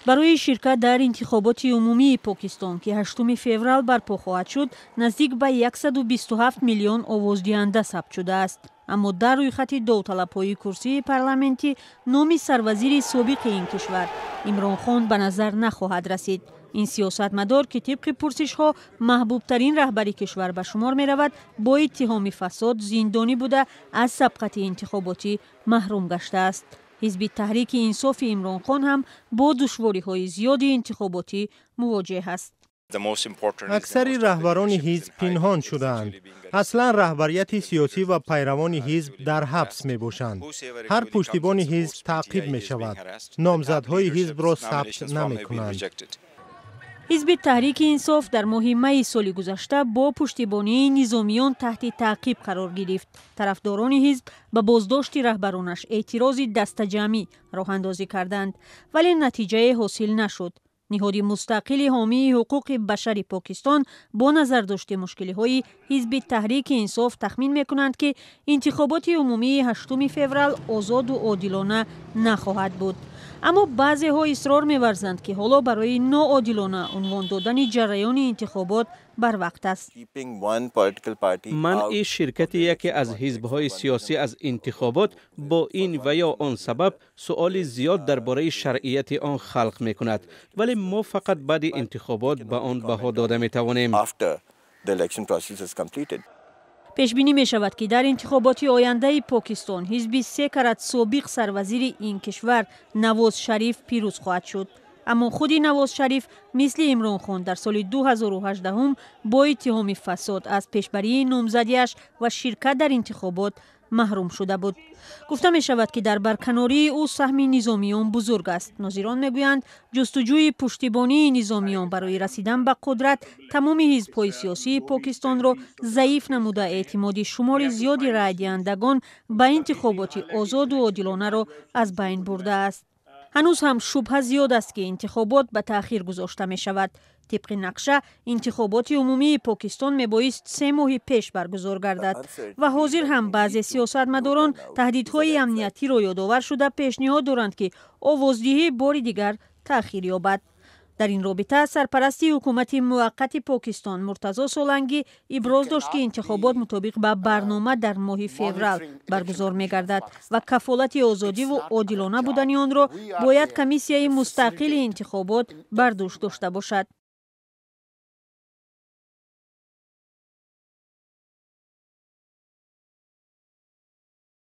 Барои ширкат дар интихоботи умумии Покистон, ки 8 феврал барпо хоҳад шуд, наздик ба 127 миллион овоздиҳанда сабт шудааст. Аммо дар рӯйхати довталабҳои курсии парламентӣ номи сарвазири собиқи ин кишвар Имронхон ба назар нахоҳад расид. Ин сиёсатмадор, ки тибқи пурсишҳо маҳбубтарин раҳбари кишвар ба шумор меравад, бо иттиҳоми фасод зиндонӣ буда, аз сабқати интихоботӣ маҳрум гаштааст. Ҳизби Таҳрики Инсофи Имронхон ҳам бо душвориҳои зиёди интихоботӣ мувоҷеҳ аст. Аксари раҳбарони ҳизб пинҳон шудаанд. Аслан раҳбарияти сиёсӣ ва пайравони ҳизб дар ҳабс мебошанд. Ҳар пуштибони ҳизб таъқиб мешавад. Номзадҳои ҳизбро сабт намекунанд. Ҳизби Таҳрики Инсоф дар моҳи майи соли гузашта бо пуштибонии низомиён таҳти таъқиб қарор гирифт. Тарафдорони ҳизб ба боздошти раҳбаронаш эътирози дастаҷамъӣ роҳандозӣ карданд, вале натиҷае ҳосил нашуд. Ниҳоди мустақили ҳомии ҳуқуқи башари Покистон бо назардошти мушкилиҳои Ҳизби Таҳрики Инсоф тахмин мекунанд, ки интихоботи умумии 8 феврал озоду одилона нахоҳад буд. Аммо баъзеҳо исрор меварзанд, ки ҳоло барои ноодилона унвон додани ҷараёни интихобот барвақт аст. Манъи ширкати яке аз ҳизбҳои сиёсӣ аз интихобот бо ин ва ё он сабаб суоли зиёд дар бораи шаръияти он халқ мекунад, вале мо фақат баъди интихобот ба он баҳо дода метавонем. Пешбинӣ мешавад, ки дар интихоботи ояндаи Покистон ҳизби се карат собиқ сарвазири ин кишвар Навоз Шариф пирӯз хоҳад шуд. Аммо худи Навоз Шариф мисли Имронхон дар соли 2018 бо иттиҳоми фасод аз пешбарии номзадиаш ва ширкат дар интихобот маҳрум шуда буд. Гуфта мешавад, ки дар барканории ӯ саҳми низомиён бузург аст. Нозирон мегӯянд, ҷустуҷӯи пуштибонии низомиён барои расидан ба қудрат тамоми ҳизбҳои сиёсии Покистонро заиф намуда, эътимоди шумори зиёди раъйдиҳандагон ба интихоботи озоду одилонаро аз байн бурдааст. Ҳанӯз ҳам шубҳа зиёд аст, ки интихобот ба таъхир гузошта мешавад. Тибқи нақша, интихоботи умумии Покистон мебоист 3 моҳи пеш баргузор гардад ва ҳозир ҳам баъзе сиёсатмадорон таҳдидҳои амниятиро ёдовар шуда, пешниҳод доранд, ки овоздиҳӣ бори дигар таъхир ёбад. Дар ин робита сарпарасти ҳукумати муваққати Покистон Муртазо Солангӣ иброз дошт, ки интихобот мутобиқ ба барнома дар моҳи феврал баргузор мегардад ва кафолати озодиву одилона будани онро бояд комиссияи мустақили интихобот бар дӯш дошта бошад.